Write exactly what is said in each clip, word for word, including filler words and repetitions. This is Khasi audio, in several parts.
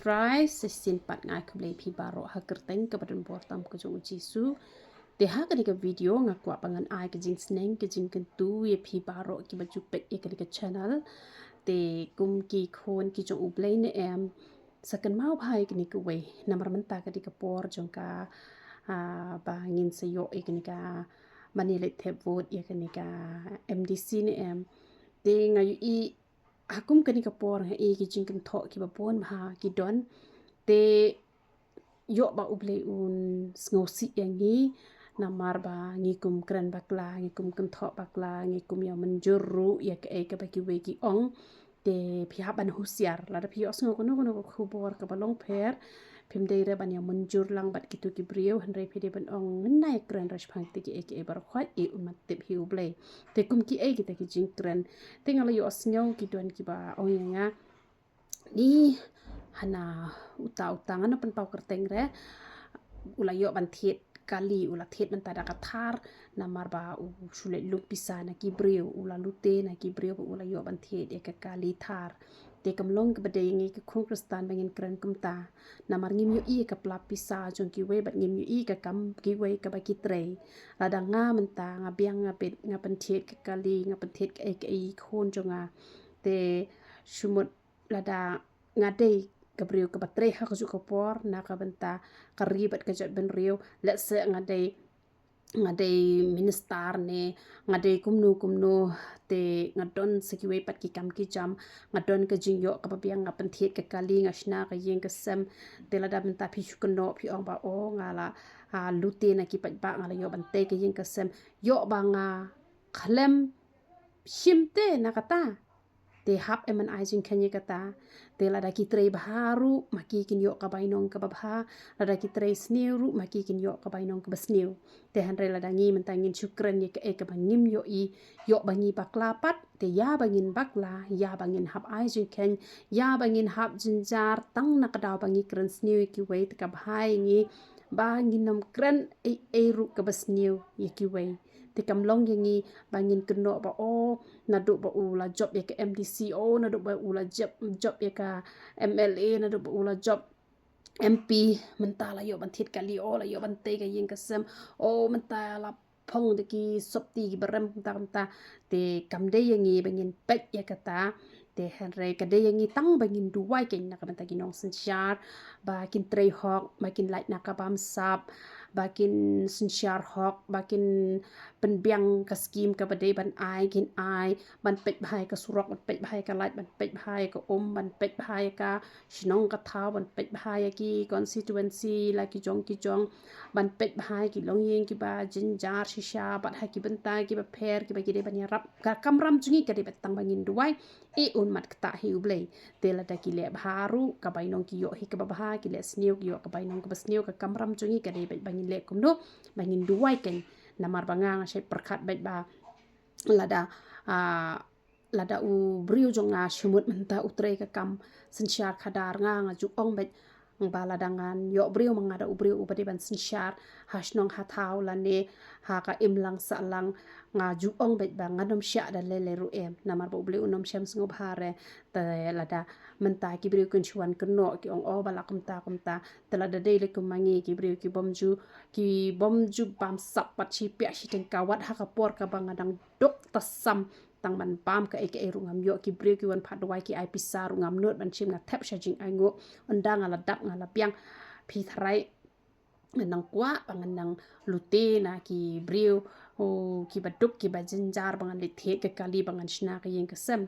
Surprise, sa shisien pat nga ai khublei phi baroh ha ka kyrteng kaba donbor tam ka jong u Jisu. Te ha kane ka video nga kwah ba ngan ai ka jingsneng ka jingkyntu ïa phi baroh kiba ju peit ïa kane ka channel. Te kum ki khun ki jong U Blei ne em, sa kynmaw bha ïa kane kawei, namar mynta ka dei ka por jong ka, ah, ba ngin sa ïoh ïa kane ka mane leit thep vote ïa kane ka M D C ne em. Te nga ïohi ha kum kane ka por nga ïohi ki jingkynthoh kiba bun bha ki don. Te ïoh ba U Blei un sngewsih ïa ngi, namar ba ngi kum kren bakla, ngi kum kynthoh bakla, ngi kum ïa mynjur ruh ïa kaei kaba kiwei ki ong. Te phi hap ban husiar, lada phi ïohsngew kano kano ka khubor kaba long pher, phim dei re ban ïa mynjur lang bad kito ki briew, hynrei phi dei ban ong ngin ïa kren re shaphang kito kiei kiei baroh khoit, eh, un mat tip hi U Blei. Te kum kiei kita ki jingkren, te nga la ïohsngew ki don kiba ong ïa nga, ni hana uta uta, ngan ym pynpaw kyrteng re, u la ïoh ban thied kali, u la thied mynta da ka thar, namar ba u shu leit lum pisa na ki briew, u la lute na ki briew ba u la ïoh ban thied ïa ka kali thar. Te kam long kaba dei ïa ngi ki khun Khristan ba ngin kren kumta, namar ngim ïohi ïa ka pla pisa jong kiwei bad ngim ïohi ïa ka kam kiwei kaba ki trei. Lada nga mynta nga biang nga bit, nga pynthied ka kali, nga pynthied kaei kaei khun jong nga, te shu mut lada nga dei ka briew kaba trei ha kajuh ka por na ka bynta ka ri bad ka jaitbynriew, let's say nga dei, nga dei minister ne nga dei kumno kumno, te nga don sa kiwei pat ki kam ki jam, nga don ka jingïoh kaba biang, nga pynthied ka kali, nga shna ka ïing ka sem. Te lada mynta phi shu kynnoh phi ong ba, o, nga la, ah, lute na ki paidbah, nga la ïoh ban tei ka ïing ka sem, ïoh ba nga khlem shim te na kata. Te hap em ban ai jingkheiñ ïa kata. Te lada ki trei bha ruh ma ki kin ïoh ka bainong kaba bha, lada ki trei sniew ruh ma ki kin ïoh ka bainong kaba sniew. Te hynrei lada ngi mynta ngin shu kren ïa kaei kaba ngim ïohi, ïoh ba ngi bakla pat, te ïa ba ngin bakla, ïa ba ngin hap ai jingkheiñ, ïa ba ngin hap jynjar tang na ka daw ba ngi kren sniew ïa kiwei, te ka bha ïa ngi ba ngin ym kren ei ei ruh kaba sniew ïa kiwei. Te kam long ïa ngi ba ngin kynnoh ba, o, naduh ba u la jop ïa ka M D C, o, naduh ba u la jop, jop ïa ka M L A, naduh ba u la jop M P, mynta la ïoh ban thied kali, o, la ïoh ban tei ka ïing ka sem, o, mynta la phong da ki sopti kiba rem kumta kumta. Te kam dei ïa ngi ba ngin peit ïa kata. Te hynrei ka dei ïa ngi tang ba ngin duwai keiñ na ka bynta ki nongsynshar, ba kin trei hok, ba kin lait na ka bamsap, ba kin synshar hok, ba kin pynbiang ka skim kaba dei ban ai kin ai, ban peit bha ïa ka surok, ban peit bha ïa ka lait, ban peit bha ïa ka um, ban peit bha ïa ka shnong ka thaw, ban peit bha ïa ki constituency la ki jong ki jong, ban peit bha ïa ki longïing kiba jynjar shisha bad ha ki bynta kiba pher kiba ki dei ban ïarap. Ka kamram jong ngi ka dei beit tang ba ngin duwai, eh, un mat ktah hi U Blei. Te lada ki leh bha ruh ka bainong ki ïoh hi kaba bha, ki leh sniew ki ïoh ka bainong kaba sniew. Ka kamram jong ngi ka dei beit ba ngin leh kumno, ba ngin duwai keiñ. Namar ba nga nga shait pyrkhat beit ba lada, ah, lada u briew jong nga shu mut mynta u trei ka kam synshar khadar, nga nga ju ong beit ba lada ngan ïoh briew ma nga da u briew uba dei ban synshar ha shnong ha thaw lane ha ka imlang sahlang, nga ju ong beit ba ngan ym shah da lei lei ruh em, namar ba U Blei un ym shem sngewbha re. Te lada mynta ki briew kin shu wan kynnoh ki ong, o, ba la kumta kumta. Te lada dei lei kum ma ngi ki briew ki bym ju, ki bym ju bamsap pat shi piah shi tyngka, wat ha ka por kaba nga dang duk tasam tang ban bam kaei kaei ruh ngam ïoh, ki briew ki wan phah dawai ki ai pisa ruh ngam nud ban shim, nga thep sha jingainguh. Ynda nga la dap nga la biang, phi tharai ngan nang kwah ba ngan nang lute na ki briew, o, kiba duk kiba jynjar ba ngan leit thied ka kali ba ngan shna ka ïing ka sem.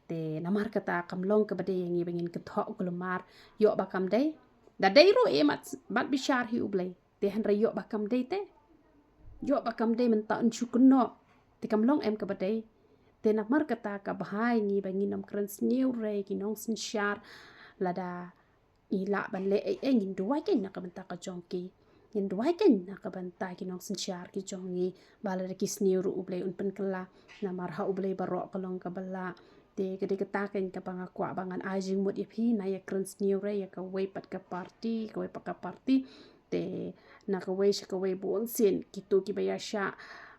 Te namar kata kam long kaba dei ïa ngi ba ngin kynthoh kulmar, ïoh ba kam dei. Da dei ruh, eh, mat, mat bishar hi U Blei. Te hynrei ïoh ba kam dei te, ïoh ba kam dei mynta un shu kynnoh. Te kam long em kaba dei. Te namar kata ka bha ïa ngi ba ngin ym kren sniew re ki nongsynshar. Lada ngi lah ban leh ei ei ngin duwai keiñ na ka bynta ka jong ki. Ngin duwai keiñ na ka bynta ki nongsynshar ki jong ngi, ba lada ki sniew ruh U Blei un pynkylla. Namar ha U Blei baroh ka long kaba lah. Te ka dei kata keiñ kaba nga kwah ba ngan ai jingmut ïa phi, na ïa kren sniew re ïa kawei pat ka party, kawei pat ka party. Te na kawei sha kawei bun sien kito kiba ïa shah,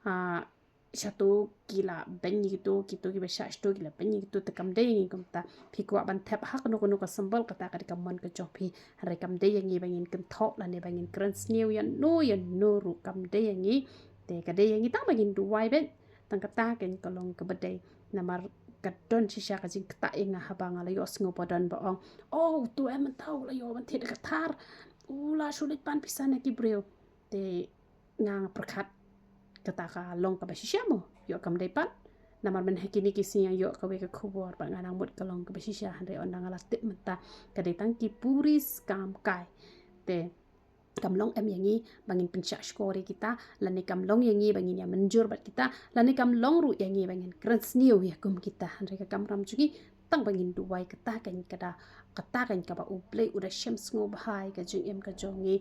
ah, shato ki la beiñ ïa kito, kito kiba shah shato ki la beiñ ïa kito, te kam dei ïa ngi kumta. Phi kwah ban thep ha kano kano ka symbol, kata ka dei ka mon ka jong phi. Hynrei kam dei ïa ngi ba ngin kynthoh lane ba ngin kren sniew ïa no ïa no ruh, kam dei ïa ngi. Te ka dei ïa ngi tang ba ngin duwai beit. Tang kata keiñ ka long kaba dei. Namar ka don shisha ka jingktah ïa nga haba nga la ïohsngew ba don ba ong, "Oh, uto em mynta u la ïoh ban thied da ka thar, u la shu leit pan pisa na ki briew." Te nga pyrkhat kata ka long kaba shisha mo, ïoh kam dei pat. Namar mynta ha kine ki sngi nga ïoh kawei ka khubor ba nga nang mut ka long kaba shisha, hynrei ynda nga la tip mynta ka dei tang ki puri skam kai. Te kam long em ïa ngi ba ngin pynshah shkor ïa kita, lane kam long ïa ngi ba ngin ïa mynjur bad kita, lane kam long ruh ïa ngi ba ngin kren sniew ïa kum kita. Hynrei ka kamram jong ngi tang ba ngin duwai, kata keiñ ka da, kata keiñ kaba U Blei u da shem sngewbha ïa ka jingim ka jong ngi.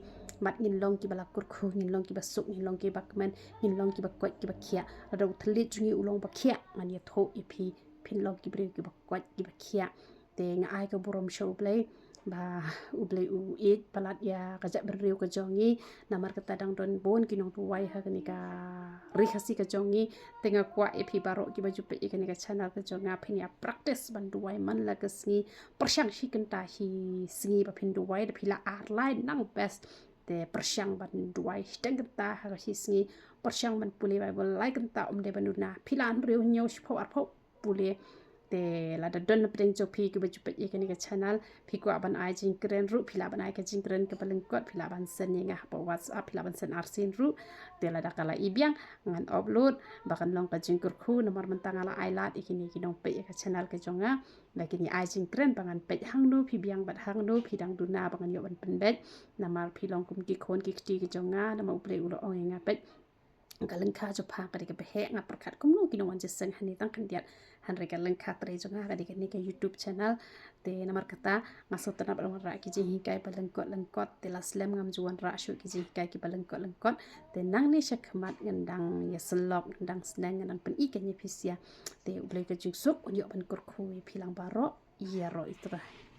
Bad ngin long kiba la kyrkhu, ngin long kiba suk, ngin long kiba kmen, ngin long kiba koit kiba khiah. Lada u thylliej jong ngi u long ba khiah, ngan ïathuh ïa phi, phin long ki briew kiba koit kiba khiah. Te nga ai ka burom sha U Blei ba U Blei u ïeit palat ïa ka jaitbynriew ka jong ngi. Namar kata dang don bun ki nongduwai ha kane ka ri Khasi ka jong ngi. Te nga kwah ïa phi baroh kiba ju peit ïa kane ka channel ka jong nga, phin ïa practice ban duwai man la ka sngi, pyrshang shi kynta shi sngi ba phin duwai. Da phi la ar lai nang best, te pyrshang ban duwai shiteng kynta ha ka shi sngi. Pyrshang ban pule Bible lai kynta, ym dei ban duna. Phi la hynriew, hynñiew, shiphew, arphew, pule. Te lada don na pdeng jong phi kiba ju peit ïa kane ka channel, phi kwah ban ai jingkren ruh, phi lah ban ai ka jingkren kaba lyngkot, phi lah ban send ïa nga hapoh WhatsApp, phi lah ban send arsien ruh. Te lada ka la i biang, ngan upload ba kan long ka jingkyrkhu. Namar mynta nga la ai lad ïa kine ki nongpeit ïa ka channel ka jong nga ba kin ïa ai jingkren ba ngan peit hangno phi biang bad hangno phi dang duna ba ngan ïoh ban pynbeit. Namar phi long kum ki khun ki kti ka jong nga, namar U Blei u la ong ïa nga peit ka lyngkha jong pha ka dei kaba heh. Nga pyrkhat kumno ki nongwan jingïaseng hangne tang khyndiat, hynrei ka lyngkha trei jong nga ka dei kane ka YouTube channel. Te namar kata nga sngewtynnat ban wanrah ki jinghikai ba lyngkot lyngkot. Te la slem ngam ju wanrah shuh ki jinghikai kiba lyngkot lyngkot. Te nangne sha khmat ngan dang ïasyllok, ngan dang sneng, ngan dang pyni kane phi sha. Te U Blei ka jingsuk un ïoh ban kyrkhu ïa phi lang baroh. Ïaroh ïa U Trai.